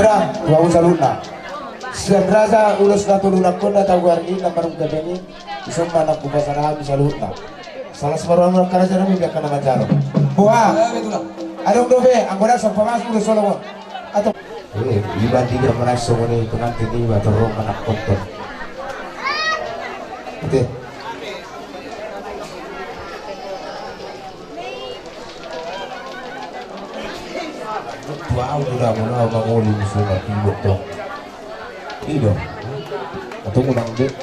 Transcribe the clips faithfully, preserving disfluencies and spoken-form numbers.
Ra, tu hamu saluhutna. Sian raja ulos na tolu nangkon na tagoari na marung gabeng i, ison ma nang hupasada hami saluhutna. Salas ma roha ni angka raja nami di angka na manjalo. Boha. Adong dope anggo na so pamas ulos solo on. Atau. Eh, iba tiga menas songon i pengantin iba torong manangkon. Oke. Bau tu damu na mangoli musuh na tibok dong. Ido. Atau ngundang dek.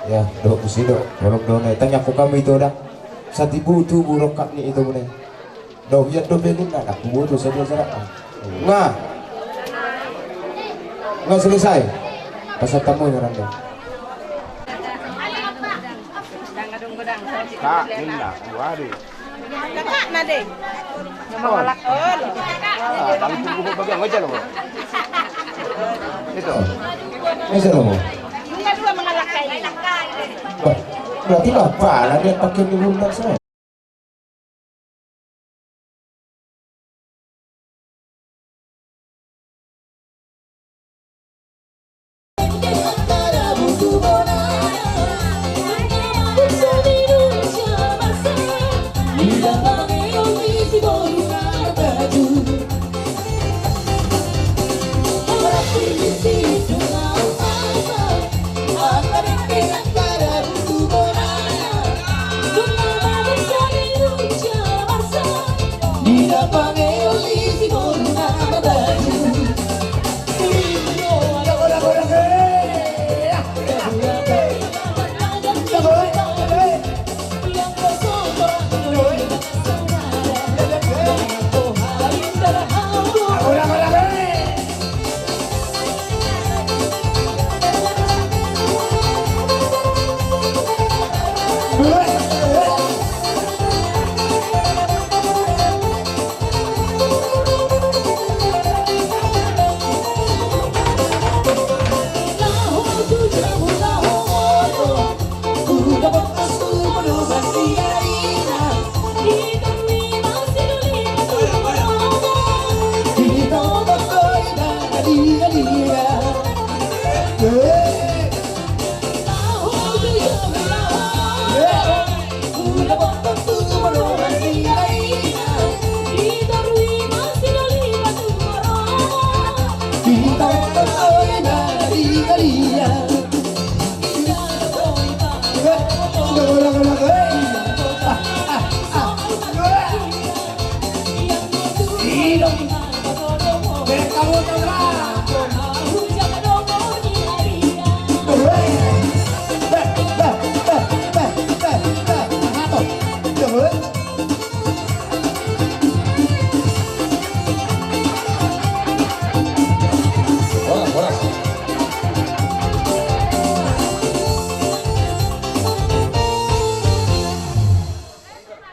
Ya, dohot tusi do, holong do na i, tangiangkon hamu ito da. Satibu tubu rongkap ni ito muna i. Dohot ia dope ninna, na huboto sadia jarak. Nga. Nga selesai. Pasahat hamu i ngarang do. Kak, ninna, waduh. Kakakna deh. Nomor lak. Oh, lo. Ah, bang tunggu bagian aja lo. Itu. Bisa lo. Enggak dua mengalahkan ini. Berarti apa? Lah dia pakai di bunda saya.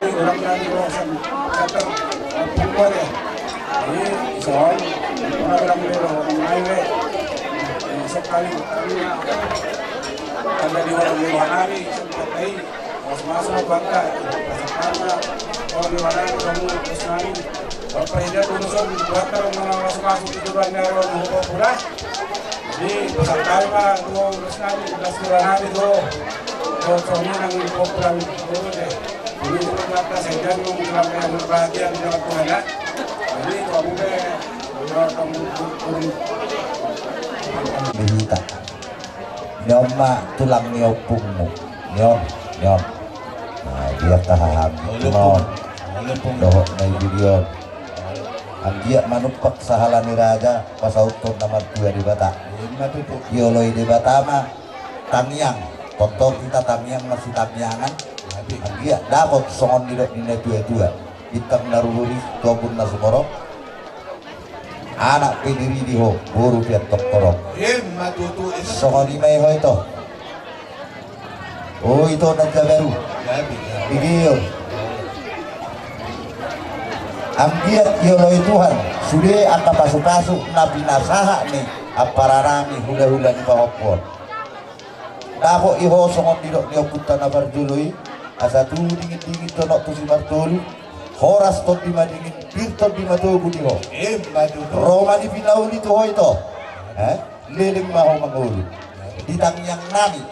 Orang dari Rosan, Cater, Pungkor ya. Jadi, soal orang dari Rosan, Maiwe. Sekali, kami ada di orang lima hari, sempat. Mas-mas, bangga. Karena orang lima hari, kamu terus nangis. Bapak Ida, urusan buat orang mana mas-mas itu, bangga, orang mau pulang. Jadi, pesan kami, Pak, tuh, terus nami, terus kurang nami, tuh. Tuh, soalnya nang program itu, deh. Ini cuma kata saya, jangan mau bilang kayak berbahagia di dalam Tuhan, ya. Jadi, kamu, deh, udah kamu turun. Di hutan. Ni on ma tulang ni ompungmu. Ni on, ni on. Nah, dia tahahan. Ni on. Dohot na i di on. Anggiat manumpak sahala ni raja, pasauthon na martua Debata. Dioloi Debata ma tangiang. Tontu hita tangiang masitangiangan. Anggiat dapot songon nidok ni na tua-tua. Bintang na ruhuri, topun na sumorop. Anak pe diridi ho, boru pe antong torop. Ima tutu, ima tutu. Songon i ma i ho ito. O ito na jabaru. Jadi, ya. Bigi on. Anggiat dioloi Tuhan sude angka pasupasu na pinasahat ni ampararami hulahula ni pahompu on. Dapot i ho songon nidok ni ompunta na parjolo i, asa tu dingindingin donok tu simartolu, horas tondi madingin, pir tondi matogu di ho. Ima tutu. Ro ma ni pinauli tu ho ito. Eh? Leleng ma ho mangolu. Di tangiang nami,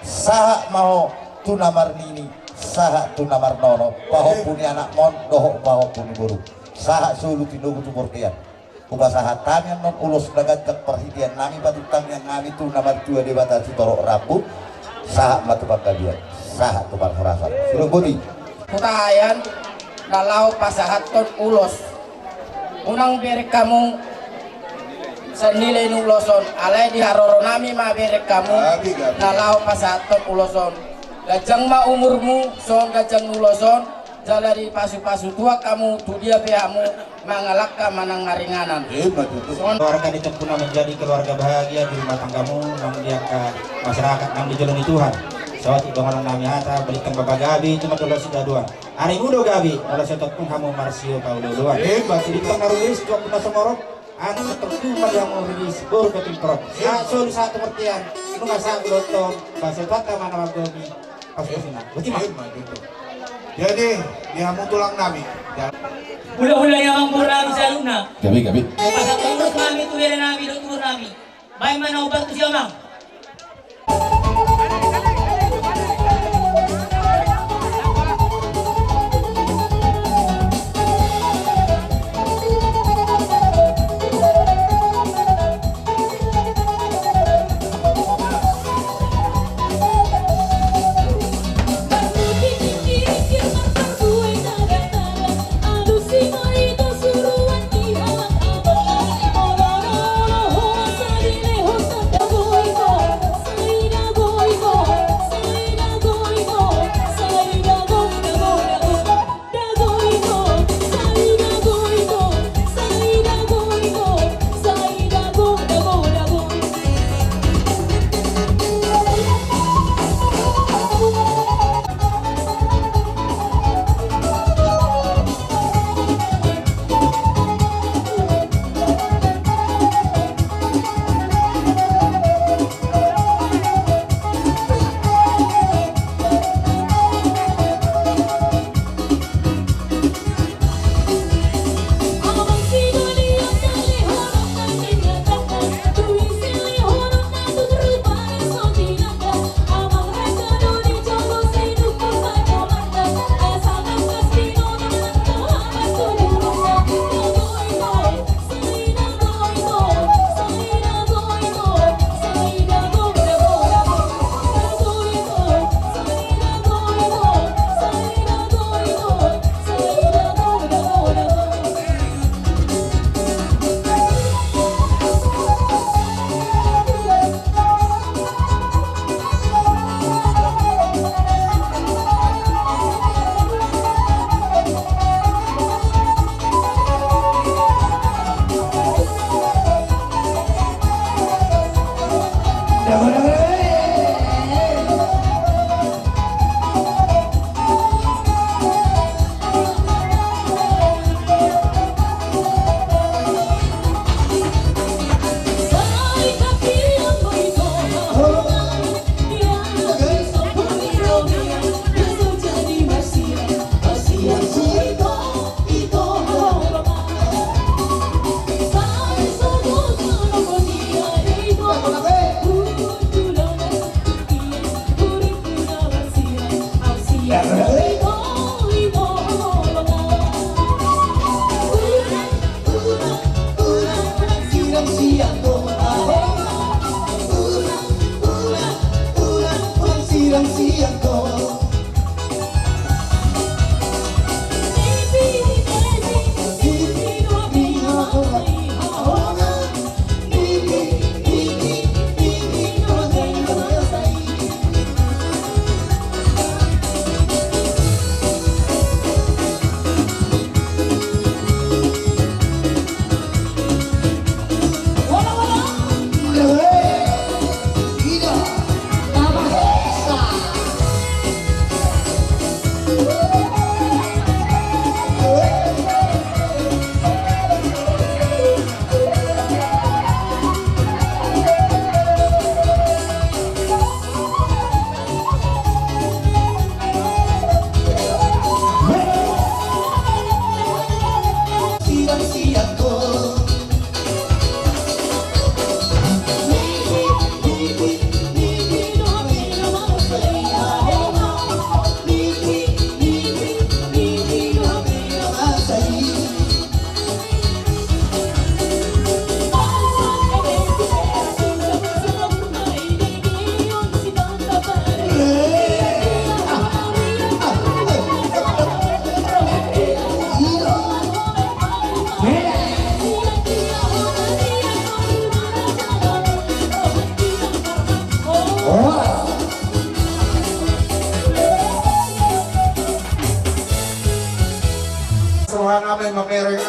sahat ma ho tu na marnini, sahat tu na marnono, pahompu ni anakmon dohot pahompu ni boru. Sahat solu tinogu tu bortean. Hupasahat hami annon ulos na ganjang parhitean nami, patut tangiang nami tu na martua Debata sitorop rambu. Sahat ma tu panggabean, sahat tu parhorasan. Sudah boti. Hutahaean na laho pasahathon ulos. Unang bereng hamu sannilai ni ulos on, alai di haroro nami ma bereng hamu na laho pasahathon ulos on. Ganjang ma umurmu songon ganjang ni ulos on, jala dipasupasu Tuhan hamu tu dia pe hamu mangalangka manang maringanan. Ima tutu. Keluarga ni Tempuan menjadi keluarga bahagia di rumah tanggamu nang di angka masyarakat nang di jolo ni Tuhan. Saotik dongan nami hata, balintang ma gabe, tu madolo sidaduan. Ari mudo gabe, molo so tongtong hamu marsio paolooloan. Ima tutu. Balintang na rumiris tu ompu na sumorop, anak na tongtong ma di hamu riris, boru pe tingkoron. Ima. Sahat solu sahat tu bortean, nunga sahat dohot on, basa Tuhanta ma na manggohi. Pas, pas, ima. Ima tutu. Jadi, di hamu tulang nami. Hulahula ni amangboru nami saluhutna. Gabe, gabe. Pasahat ulos nami tu bere nami dohot tulang nami. Baen ma na umbahen tu si amang.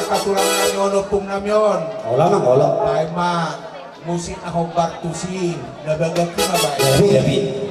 Tulang nami on, ompung nami on. Olo, Amang, olo. Baen ma musik na hombar tusi, na bagak i ma baen. Gabe, gabe.